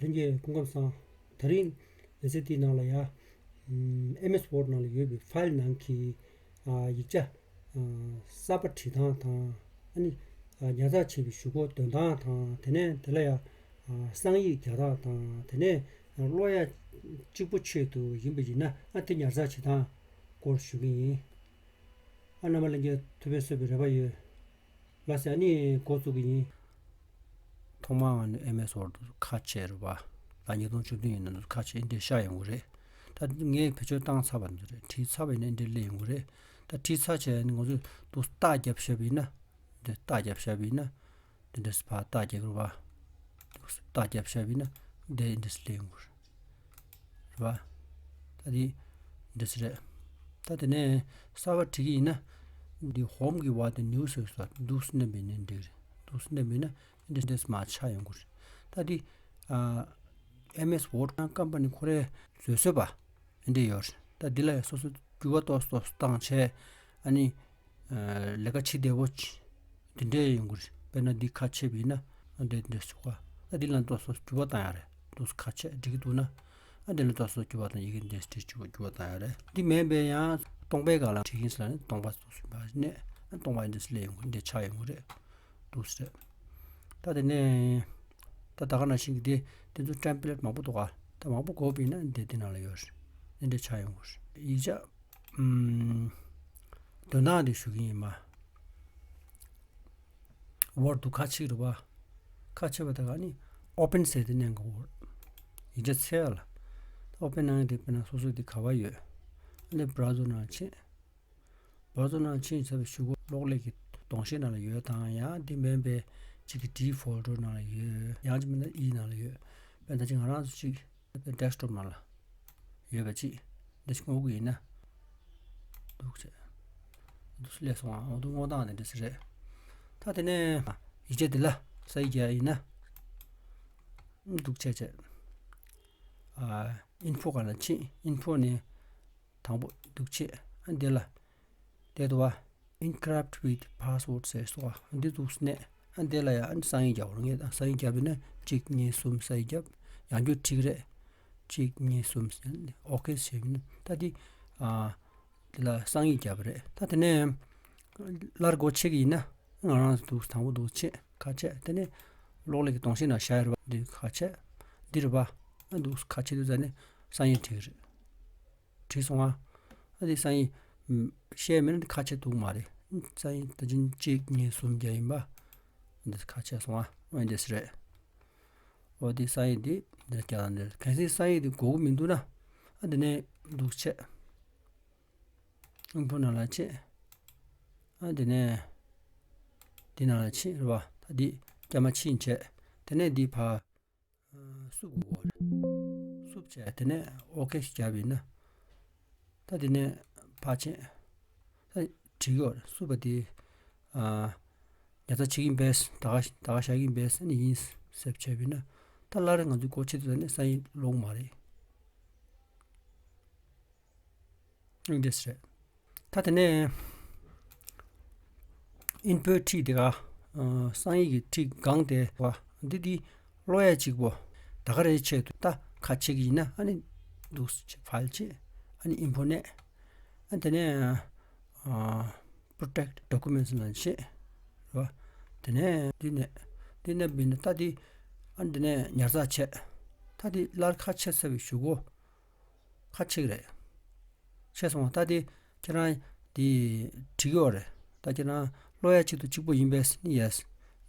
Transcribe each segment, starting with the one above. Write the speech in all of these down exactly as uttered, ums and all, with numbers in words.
ལྷན་རྒྱས་སྐུ་ཁམས་བཟང་། དེ་རིང་ལེ་ཚན་འདིའི་ནང་ལ་ཡ། ཨམ་ཨེམ་ཨེས་ཝརཌ་ནང་ལ་ཡོད་པའི་ཕའིལ་ནང་གི་ཨ་ཡིག་ཆ་ཨ་གསར་པ་བྲིས་སྟངས་དང་། ཨ་ནི་ཨ་ཉར་ཚགས་བྱས་པའི་གཞུག་གུ་འདོན་སྟངས་དང་། དེ་ནས་དེ་ལ་ཡ་ཨ་གསང་ཡིག་རྒྱག་སྟངས་དང་། དེ་ནས་ཀློག་ཡ་གཅིག་པོ་ཆེད་དུ་ཡིན་པ་ཡིན་ན་ཨ་དེ་ཉར་ཚགས་བྱེད་སྟངས་སྐོར་ཞུ་གི་ཡིན། ཨ་རྣམ་པ་ལྷན་རྒྱས་ཐུགས་ཕན་གསོས་པའི་རེ་བ་ཡོད། ལགས་སོ། ཨ་ནི་འགོ་བཙུགས་ཀྱི་ཡིན། ཐོག་མར་ང་ནི་ཨེམ་ཨེས་ཝརཌ་ཁ་ཕྱེ་རེད་པ། ད་ཉིས་སྟོང་བཅུ་བདུན་ཡིན་ན་ཁ་ཕྱེ་འདི་འདྲ་ཤར་ཡོང་གི་རེད། ད་ངས་བེད་སྤྱོད་བཏང་ཚར་བ་འདི་རེད། བྲིས་ཚར་བ་ཡིན་ན་འདི་འདྲ་སླེབས་ཡོང་གི་རེད། ད་བྲིས་ཚར་བྱས་ནས་ང་ཚོས་འདུག་རྟགས་བརྒྱབ་བཞག་པ་ཡིན་ན། འདི་རྟགས་བརྒྱབ་བཞག་པ་ཡིན་ན། འདི་འདྲ་ཕར་རྟགས་རྒྱག་གི་རེད་པ། འདུག་རྟགས་བརྒྱབ་བཞག་པ་ཡིན་ན་འདི་འདྲ་སླེབས་ཡོང་གི་རེད། རེད་པ། ད་དེ་འདྲ་ཞིག་རེད། ད་དེ་ནས་གསར་པ་བྲིས་ཀྱི་ཡིན་ན། འདི་ཧོམ་གྱི་བར་དུ་ནིའུ་ཟེར་སོ་འདུག་སེ་མནན་པ་ཡིན་ན་འགྲིག་རེད། འདུག་སེ་མནན་པ་ཡིན་ན་འདི་འདྲ་མར་ཆགས་ཡོང་གི་རེད། ད་དེ་ཨ་ཨེམ་ཨེས་ཝརཌ་ཀམ་པ་ནི་ཁོ་རའི་བཟོས་བཟོས་པ་འདི་ཡོད་རེད། ད་འདི་ལ་སོ་སོ་འགྱུར་བ་ཏོག་ཙམ་ཏོག་ཙམ་བཏང་བྱས། ཨ་ནི། ལས་ཀ་བྱེད་བདེ་པོ་དེ་འདྲས་ཡོང་གི་རེད། དཔེར་ན་འདི་ཁ་ཕྱེ་བ་ཡིན་ན་ཨ་འདྲས་འདྲས་བྱུག་པ། ཨ་འདི་ལ་ཏོག་ཙམ་འགྱུར་བ་བཏང་ཡ་རེད། ཏོག་ཙམ་ཁ་ཕྱེ་འགྲིག་གི་འདུག་ན། ཨ་འདི་ལ་ཏོག་ཙམ་འགྱུར་བ་བཏང་། ཡི་གེ་འདྲས་འདྲས་བྱུག་པ་འགྱུར་བ་བཏང་ཡ་རེད། འདི་མིན་པའི་ཡང་སྟོང་པའི་སྒང་ལ་བྲིས་ཡིན་ཟེར་ན་ནི་སྟོང་པ་སོ་སོ་ཡིན་པ་ནས་ཨ་སྟོང་པ་འདྲས་སླེབས་ཡོང་གི་འདྲས་ཆགས་ཡོང་གི་རེད། འདུག་སེ་རེད། ད་དེ་ནས་ད་ད་ག་ནང་བཞིན་གྱི་དེ་དེ་ཚོ་ཊེམ་པ་ལེཊ་མང་པོ་འདུག་ག་ད་མང་པོ་དགོས་པ་ཡིན་ན་འདི་འདི་ནང་ལ་ཡོད་རེད། འདི་འདྲས་ཆགས་ཡོང་གི་རེད། ཡིག་ཆ། ཨམ། འདོན་སྟངས་དེ་ཞུ་གི་ཡིན་མ། ཝརཌ་དུ་ཁ་ཕྱེ་རེད་པ། ཁ་ཕྱེ་བ་དེ་ག་ནི་ཨོ་པན་ཟེར་དེ་མནན་དགོས། ཡིག་ཆ་འཚོལ་ཡ་ལ། ཨོ་པན་གནང་ཡ་དེ་དཔེར་ན་སོ་སོ་དེ་ག་པར་ཡོད། ཨ་ནི་བྷ་རའུ་ཛར་ནང་ཕྱིན། བྷ་རའུ་ཛར་ནང་ཕྱིན་ཚར་བའི་གཞུག་གུ་གློག་ཀླད་ཀྱི་གདོང་ཤེལ་ནང་ལ་ཡོད་དང་། ཡང་དེ་མིན་པའི་གཅིག་གི་ཌི་ཕོལ་ཌར་ནང་ལ་ཡོད། ཡང་གཅིག་མིན་ན་ཨི་ནང་ལ་ཡོད། དཔེར་ན་ད་ཅི་ང་རང་ཚོ་གཅིག་ཌེ་སི་ཊོབ་ནང་ལ་ཡོད་པ་ཅིག་འདི་ཞིག་སྔོག་གི་ཡིན་ན། འདུག་ཅེས། འདུག་སེ་སླེབས་སོང་ཨ། འོ་འདུག་སྔོག་སྟངས་དེ་འདྲ་ཞིག་རེད། ད་དེ་ནས་ཡིག་ཆ་འདི་ལ་གསང་ཡིག་རྒྱག་ཡིན་ན། འདུག་བྱས་བྱས། ཨ། ཨིན་ཕོ་སྒང་ལ་ཕྱིན། ཨིན་ཕོ་ནས་དང་པོ་འདུག་བྱས། ཨ་འདི་ལ། དེ་དུ་བ། Encrypt with password ཟེར་སོ། ཨ་འདི་འདུག་སེ་ནས། ཨ་འདི་ལ་ཡ་ཨ་གསང་ཡིག་རྒྱག་དགོས་རེད། ངས་གསང་ཡིག་བརྒྱབ་པ་ཡིན་ན་གཅིག་གཉིས་གསུམ་གསང་ཡིག་བརྒྱབ། ཡང་བསྐྱར་བྲིས་ཀྱི་རེད། གཅིག་གཉིས་གསུམ་ཟེར་ནས་ཨོ་ཁེ་ཟེར་བ་ཡིན་ན། ད་འདི། ཨ། འདི་ལ་གསང་ཡིག་བརྒྱབ་པ་རེད། ད་དེ་ནས་སླར་སྒོ་ཕྱེ་གི་ཡིན་ན། ང་རང་འདུག་དང་པོ་འདུག་བྱས་ཁ་ཕྱེ། དེ་ནས་གློག་ཀླད་ཀྱི་གདོང་ཤེལ་ནང་བཞག་ཡོད་རེད་པ། འདི་ཁ་ཕྱེ། འདི་རེད་པ། ཨ་འདུག་ཁ་ཕྱེ་དུས་ཙ་ནས་གསང་ཡིག་བྲིས་ཀྱི་རེད། བྲིས་སོང་ཨ། ཨ་འདི་གསང་ཡིག་ཤེས་མིན་ན་ཁ་ཕྱེ་ཐུབ་མ་རེད། གསང་ཡིག་ད་ཅིན་གཅིག་གཉིས་གསུམ་བརྒྱབ་ཡིན་པ། འདི་ཁ་ཕྱེ་སོང་ཨ། ཨ་འདི་སེ་རེད། འོ་འདི་གསང་ཡིག་འདི་འདིར་བརྒྱབ་དང་འདིར། གལ་སྲིད་གསང་ཡིག་འདི་དགོས་ཀྱི་མི་འདུག་ན། ཨ་འདི་ནས་འདུག་བྱས། ཨིན་ཕོ་ནང་ལ་ཕྱིན། ཨ་འདི་ནས་འདི་ནང་ལ་ཕྱིན་རེད་པ། ད་འདི་རྐྱང་མ་ཕྱིན་བྱས། དེ་ནས་འདི་ཕར། བསུབ་དགོས་པ་རེད། བསུབ་བྱས་དེ་ནས་ཨོ་ཁེ་ཞིག་བརྒྱབ་ཡིན་ན། ད་དེ་ནས་ཕར་ཕྱིན། ད་བྲིས་ཡོད་རེད། བསུབ་པ་དེ། ཨ། ཉར་ཚགས་བྱེད་ཀྱིན་པས། ད་ག་ད་ག་བཞག་གིན་པས་ནི་ཡིན་ཟེར་བྱས་པ་ཡིན་ན། ད་སླར་ང་ཚོའི་སྒོ་ཕྱེ་དུས་ཙ་ནས་གསང་ཡིག་ལོག་མ་རེད། འདི་རེད། ད་དེ་ནས་ཨིན་ཕོའི་ཁྲིག་དེ་ག་ཨ། གསང་ཡིག་གི་ཁྲིག་སྒང་དེ་བ། འདི་འདི་ཀློག་ཡ་གཅིག་པོ། ད་ག་རེ་བྱེད་དུ་ད་ཁ་ཕྱེ་གི་ཡིན་ན། ཨ་ནི་འདུག་སེ་ཕའིལ་ཕྱེ། ཨ་ནི་ཨིན་ཕོ་ནས། ཨ་དེ་ནས་ཨ། Protect Documents ལ་ཕྱེ། རེད་བ། དེ་ནས་འདི་ནས་འདི་ནས་བིན་ད་འདི། ཨ་འདི་ནས་ཉར་ཚགས་བྱས། ད་འདི་སླར་ཁ་ཕྱེ་ཚར་བའི་གཞུག་གུ། ཁ་ཕྱེ་གི་རེད། ཕྱེ་སོང་བ། ད་དེ་ཁྱེད་རང་དེ་བྲིས་ཡོད་རེད། ད་ཁྱེད་རང་ཀློག་ཡ་ཆེད་དུ་གཅིག་པོ་ཡིན་པས་ནི་ཡེས།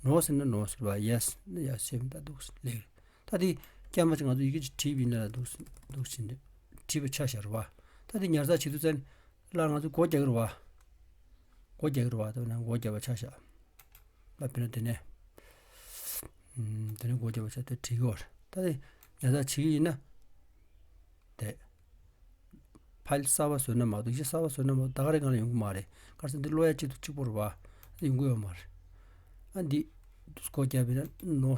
ནོ་ཟེར་ན་ནོ་ཟེར་བ། ཡེས་ནི་ཡེས་ཟེར་མི་ད་འདུག་ལེགས། ད་དེ་སྐྱེས་མ་ཅིག་ང་ཚོ་ཡི་གེ་ཅིག་བྲིས་པ་ཡིན་ན་འདུག་འདུག་ཕྱིན་ཏེ་བྲིས་པ་ཆ་བཞག་རེད་བ། ད་དེ་ཉར་ཚགས་བྱེད་དུས་ཙམ་སླར་ང་ཚོ་སྒོ་རྒྱག་གི་རེད་བ། སྒོ་རྒྱག་གི་རེད་བ། ད་ན་སྒོ་རྒྱག་པ་ཆ་བཞག་ད་དཔེར་ན་དེ་ནས། ཨམ། དེ་ནས་སྒོ་རྒྱབ་པ་བྱས་ཏེ་བྲིས་ཡོད་རེད། ད་དེ་ཉར་ཚགས་བྱེད་ཀྱི་ཡིན་ན། དེ། ཕའིལ་གསར་པ་བཟོས་ན་མ་གཏོགས། ཡིག་ཆ་གསར་པ་བཟོས་ན་མ་གཏོགས་ད་ག་རེ་གང་ལ་ཡོང་གི་མ་རེད། ག་རེ་ཟེར་ན་འདི་ཀློག་ཡ་གཅིག་ཏུ་གཅིག་པོ་རེད་བ། ཡོང་གི་ཡོད་མ་རེད། ཨ་འདི། སྒོ་རྒྱབ་པ་ཡིན་ན་ནོ།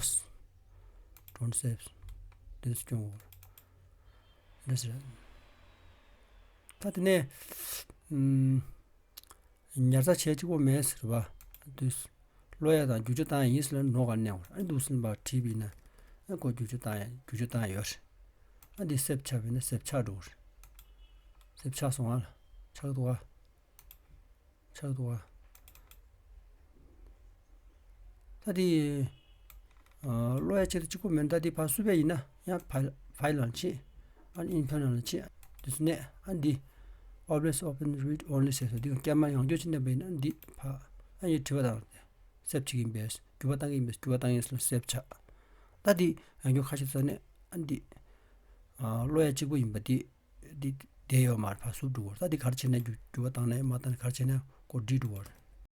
Don't save། འདི་འདྲ་སྐྱོན་འོར། འདི་འདྲ་ཟེར། ད་དེ་ནས། ཨམ། ཉར་ཚགས་བྱས་གཅིག་པོ་མེད་ཟེར་བ། དུས། ཀློག་ཡ་དང་བསྒྱུར་བཅོས་བཏང་ཡ་ཡིན་ཟེར་ན་ནོ་ག་མནན་བར། ཨ་ནི་འདུག་སེ་བྲིས་པ་ཡིན་ན། ཨ་ཁོ་བསྒྱུར་བཅོས་བཏང་ཡ་བསྒྱུར་བཅོས་བཏང་ཡ་ཡོད་རེད། ཨ་འདི་སེབ་བྱས་པ་ཡིན་ན་སེབ་ཆགས་འགྲོ་གི་རེད། སེབ་ཆགས་སོང་ཨ་ལ། ཆགས་འདུག་ཨ། ཆགས་འདུག་ཨ། ད་དེ་ཨ་ཀློག་ཡ་ཆེད་དུ་གཅིག་པོ་མིན། ད་དེ་ཕར་བསུབ་པ་ཡིན་ན་ཡང་ཕའིལ་ཕའིལ་ནང་ཕྱིན། ཨ་ནི་ཨིན་ཕུཊ་ནང་ཕྱིན། དེ་ཚོ་ནས་ཨ་འདི་Always open read only ཟེར་སོ། འདི་སྐར་མ་ཡང་བསྐྱར་ཅིག་མནན་པ་ཡིན་ན་འདི་ཕར་ཨ་ཡི་དྲི་བ་དང་སེབ་བྱེད་ཀྱི་ཡིན་པས། འགྱུར་བ་གཏང་གི་ཡིན་པས། འགྱུར་བ་གཏང་གི་ཡིན་ཟེར་སེབ་བྱས། ད་འདི་ཡང་བསྐྱར་ཁ་ཤས་ཙམ་ནས་ཨ་འདི་ཨ་ཀློག་ཡ་གཅིག་པོ་ཡིན་པ་འདི་འདི་བསྡད་ཡོད་མ་རེད། ཕར་བསུབ་འགྲོ་གི་རེད། ད་འདི་ག་རེ་བྱས་ན་འགྱུར་འགྱུར་བ་བཏང་ན་ཡང་མ་བཏང་ན་ག་རེ་བྱས་ན་ཁོ་འགྲིག་འགྲོ་གི་རེད།